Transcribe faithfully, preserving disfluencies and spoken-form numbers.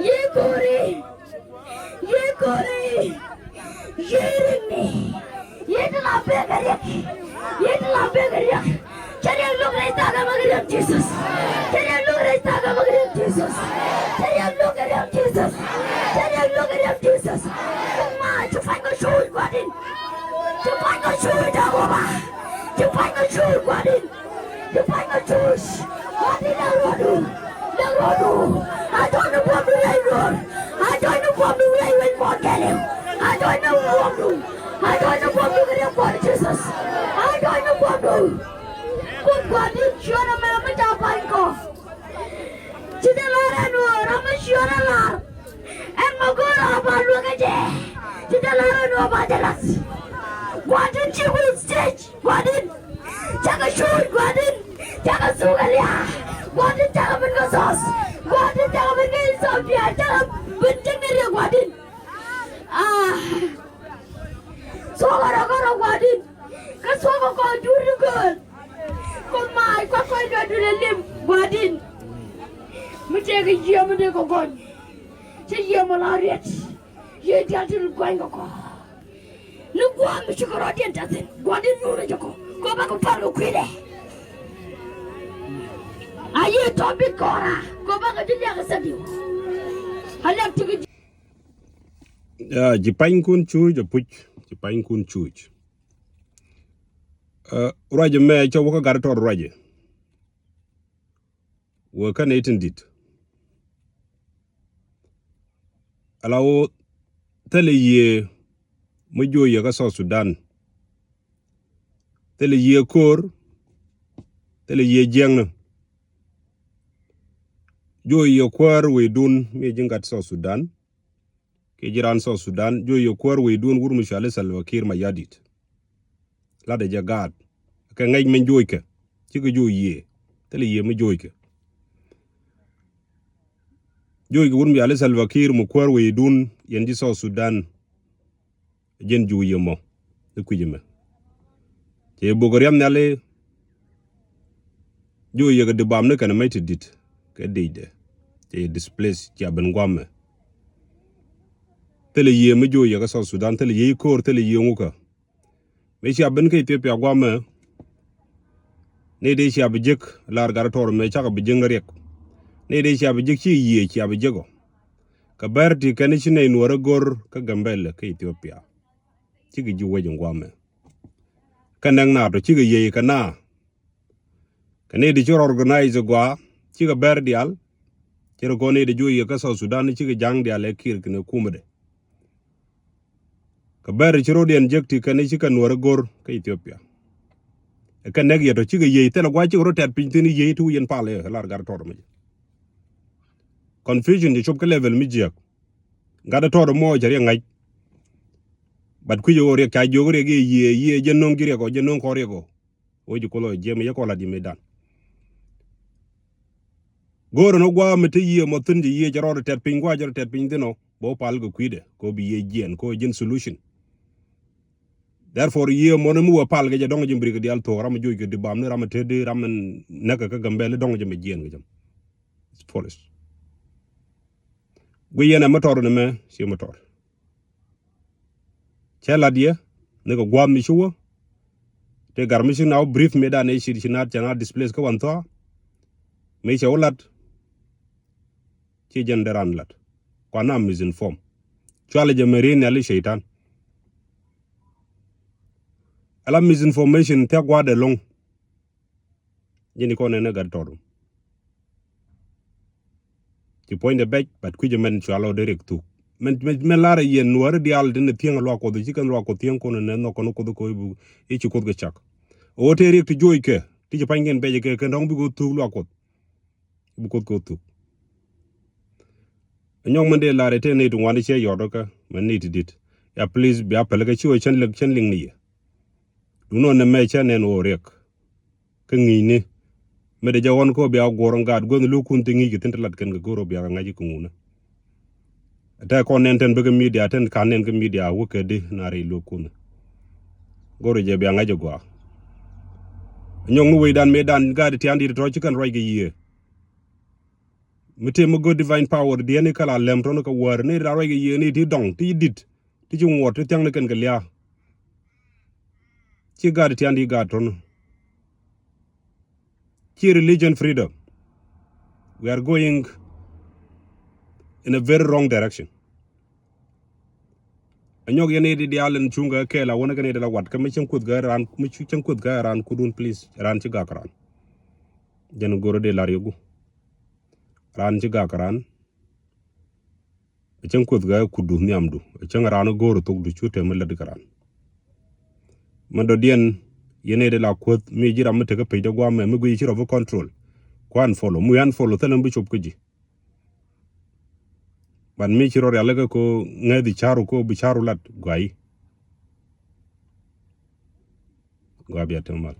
Yikuri, yikuri, yirini. Yet la bega riak, yet la bega riak. Cɛ riak luk rɛy thakä bä kɛ riak Jesus. Cɛ riak luk rɛy thakä bä kɛ riak Jesus. Cɛ riak luk kɛ riak Jesus. Cɛ riak luk kɛ riak Jesus. Kuma ci pa̱ny kɛ cuuc gua̱din. Ci pa̱ny kɛ cuuc da̱k wä ba. Ci pa̱ny kɛ cuuc gua̱din. Ci pa̱ny kɛ cuuc. Gua̱din lɛ ruɔdu. Lɛ ruɔdu. A jɔny ni buɔmdu rɛy ruɔd. A jɔny ni buɔmdu rɛy wec muɔn kɛɛliw. A jɔny ni buɔmdu. A jɔny ni buɔmdu kɛ riak kuɔn Jesus. A jɔny ni buɔmdu. Kuoth gua̱din ciöt ɛmɛ mi ca pa̱ny kɔ. Ci jɛ lar ɛn ɣöö ram mi ciöt ɛ lar. Ɛn mɛ go̱o̱r ɣöö ba luäk ɛ jɛ. Ci jɛ lar ɛn ɣöö ba jɛ lath. Gua̱din ci wul stage gua̱din. Cakɛ cuuc gua̱din. Cakɛ thuk ɛ lia̱a̱. Gua̱din cakɛ ben kɛ thɔɔth. Gua̱din cakɛ ben kɛ Ethiopia. Cakɛ ben cäŋ ni riek gua̱din. Ah. Thuɔ̱k ɛ rɔ kärɔ gua̱din. Kä thuɔ̱k ɛ kɔn jur ni gööl. Kɔ mac kua kɔc luɔt dun ɛ lim gua̱din. Mi tëëkɛ yiëë mi dee kɔ gɔny. Cä yiëë mɔ la riɛt. Yiëë diaal ti ri gua̱ny kɛ kɔ. Ni gua̱a̱th mi cikɛ rɔ̱diɛn tɛthin gua̱din nyuurä jɛ kɔ. Kɔ bakɛ pal kɛ kui̱dɛ. A yiëë tɔ̱ bit kɔra kɔ bakɛ ji̱ liak ɛ thädiw. A liak ti kɛ ji̱. Ya, ci panykun cuuc apuc, ci panykun cuuc. Ɛ, ruacɛ mɛ cä wä kä gat tɔt ruacɛ. Wä kä nɛy tin di̱t. Ala wä thilɛ yiëë mi juɔc yɛ kä South Sudan. Thilɛ yiëë ko̱o̱r, thilɛ yiëë jiɛkni. Juɔc yɛ kuäär wecdun mi ji̱ gat South Sudan. Kɛ ji̱ raan South Sudan, juɔc yɛ kuäär wecdun wur mi cɔali Salva Kiir Mayardit. Latdɛ jɛ gaat. Kɛ ŋäc mɛn juɔckɛ. Cikɛ juɔc yiëë. Thilɛ yiëë mi juɔckɛ. Juɔckɛ wur mi cɔali Salva Kiir mi kuäär wecdun yɛn ji̱ South Sudan. Jɛn juɔc yɛ mɔ. Ni kui̱c ɛmɛ. Cɛ bok riam nhiali. Juɔc yɛ kɛ dibam ni kɛn mec ti di̱t kɛ dicdɛ. Cɛ displace cia ben guamɛ. Thilɛ yiëë mi juɔc yɛ kä South Sudan, thilɛ yiëë ko̱o̱r, thilɛ yiëë ŋukä. Mi cia ben kä Ethiopia guamɛ. Ni dee cia bi jek lar gat tɔr mɛ cakɛ bi jek ni riɛk. Ni dee cia bi jek ci yiëë cia bi jek ɔ. Kɛ bɛr ti kɛn ci nɛy nuɔrä go̱r kä Gambɛlɛ kä Ethiopia. Cikɛ ji̱ wec in guamɛ. Kä nɛk na tɔ cikɛ yiëë kɛ na. Kɛ nɛy ti ci rɔ organize gua cikɛ bɛr diaal. Ci rɔ kɔn nɛy ti juɔc yɛ kä South Sudan cikɛ ja̱ŋ diaal ɛ Kiir kɛnɛ kumɛdɛ. Kɛ bɛr ci rɔdiɛn jek ti kɛn cikɛ nuɔrä go̱r kä Ethiopia. Kɛ nɛk yɛ tɔ cikɛ yiëë thilɛ gua cikɛ rɔ tɛt piny thin yiëë ti wi̱c yɛn pal ɛ lar gat tɔt mɛ. Confusion ci cop kä level mi jiäk. Gat tɔt mɔ cɛ riɛk ŋa̱c. But kui̱c ɣöö riɛk ca jiök riɛk i̱ yiëë yiëë jɛ no̱ŋ ji̱ riɛk ɔ jɛ no̱ŋ kɔ riɛk ɔ. Wec ji̱ kuoth ɔ jiɛm yɛ kɔ lat yɛ mëëdan. Go̱o̱rä ni gua̱a̱ mi te yiëë mɔ thi̱n ji̱ yiëë cɛ rɔɔdɛ tɛt piny gua̱a̱ cɛ rɔ tɛt piny thi̱n ɔ bɛ wä pal kɛ kui̱dɛ kɛ wä bi yiëë jiɛɛn kɛ wä ji̱n solution. Therefore yiëë mɔ ni mi wä pal kɛ jɛ dɔ̱ŋ ji̱ birik diaal thuɔ̱k ram mi joc kɛ di bam ni ram mi te di ram mi näk kɛ kä Gambɛl dɔ̱ŋ jɛ mɛ jiɛɛn kɛ jɛ. It's foolish. Guiy yɛn ɛ mi tɔr ni mɛ ci mi tɔr. Cɛ lat yɛ ni kɛ gua̱a̱th mi ci wä. Te gar mi ci na wä brief mi dan ɛ ci ci na cɛ na displace kä wan thua. Mi cɛ wä lat. Ci jɛn dee ran lat. Kua na misinform. Cualɛ jɛ mɛ ri nhiali ceitan. Ala misinformation thiak gua̱a̱dɛ lo̱ŋ. Ji̱n ikɔn ɛn ɛ gat tɔt. Ci puɔ̱nydɛ bɛc, but kui̱c ɛmɛn cua lɔ dee riɛk thuk. Mɛn, mɛn, mɛn lar ɛ yɛn nuääri diaal tin ɛ thiäŋ ɛ luak kuɔth, ci kɛn luak kuɔth thiäŋ kɔn ɛ nɛn nhɔk kɔn kuoth kɛ i̱ ci kuoth kɛ cak. Ɛ ɣöö tëë riɛk ti juɔc kɛ, ti ci pa̱ny kɛn bɛc ɛ kɛ, kɛn dɔ̱ŋ bikɛ thuk luak kuɔth. Bi kuoth kɛ thuk. Ɛ nyɔk mɛn dee lar ɛ tëë nɛy ti ŋuan i̱ cɛ yɔt ɛ kɛ, mɛn nɛy ti di̱t. Ya please, bia päl kɛ ci ɣöö cɛn liŋ, cɛn liŋ ni yɛ. Duundɛ ɣän ɛmɛ cä nɛn ɣöö riɛk. Kä ŋi̱i̱cni. Mëë dee jɛ ɣɔn kä ɣöö bia guɔ̱r ɣän gaat guäthni lo̱o̱kun ti ŋi̱i̱c kɛ thi̱n ti lat kɛn kɛ go̱r ɣöö bia kɛ ŋa̱c kɛ ŋuunä. Ɛ tɛk kɔn nɛn tɛn bikɛ media tɛn ka̱n nɛn kä media wä kɛ di na rɛy lo̱o̱kun. Go̱r ɣöö jɛ bia ŋa̱c ɛ gɔaa. Nyɔŋni wecdan mëëdan gaat tia̱a̱n di̱t tɔ̱ ci kɛn ruac kɛ yiëë. Mi tëë mi go̱o̱r divine power diɛn i̱ kɛ la lɛm tɔn kɛ wäär ni ri la ruac kɛ yiëë ni ti dɔŋ ti dit ti ci ŋuɔt ti thiaŋ ni kɛn kɛ lia̱a̱. Ci gaat tian di gaat tɔn. Ci religion freedom. We are going in a very wrong direction. A nyɔk yɛn i̱ di diaal in cuŋ kɛ kɛɛl a wänä kɛn i̱ di la wat kä mi cäŋ kuoth kɛ raan, mi cäŋ kuoth kɛ raan kudun, please, raan ci gak raan. Jɛn go̱r i̱ di lar yɛ gu. Raan ci gak raan. A cäŋ kuoth kɛ kudu nhiamdu. A cäŋ raan go̱r thokdu cu tɛm mi lät kɛ raan. Mɛ dɔ̱diɛn yɛn i̱ di la kuoth mi ji̱ ram mi tekɛ pec dee guam mɛ mi guiy ci rɔ bi control. Kuan follow mi wian follow thilɛ mi bi cop kä ji̱. Ban mi ci rɔ rialikä ko ŋäthi caru ko bi caru lat guay. Guay bia tem mal.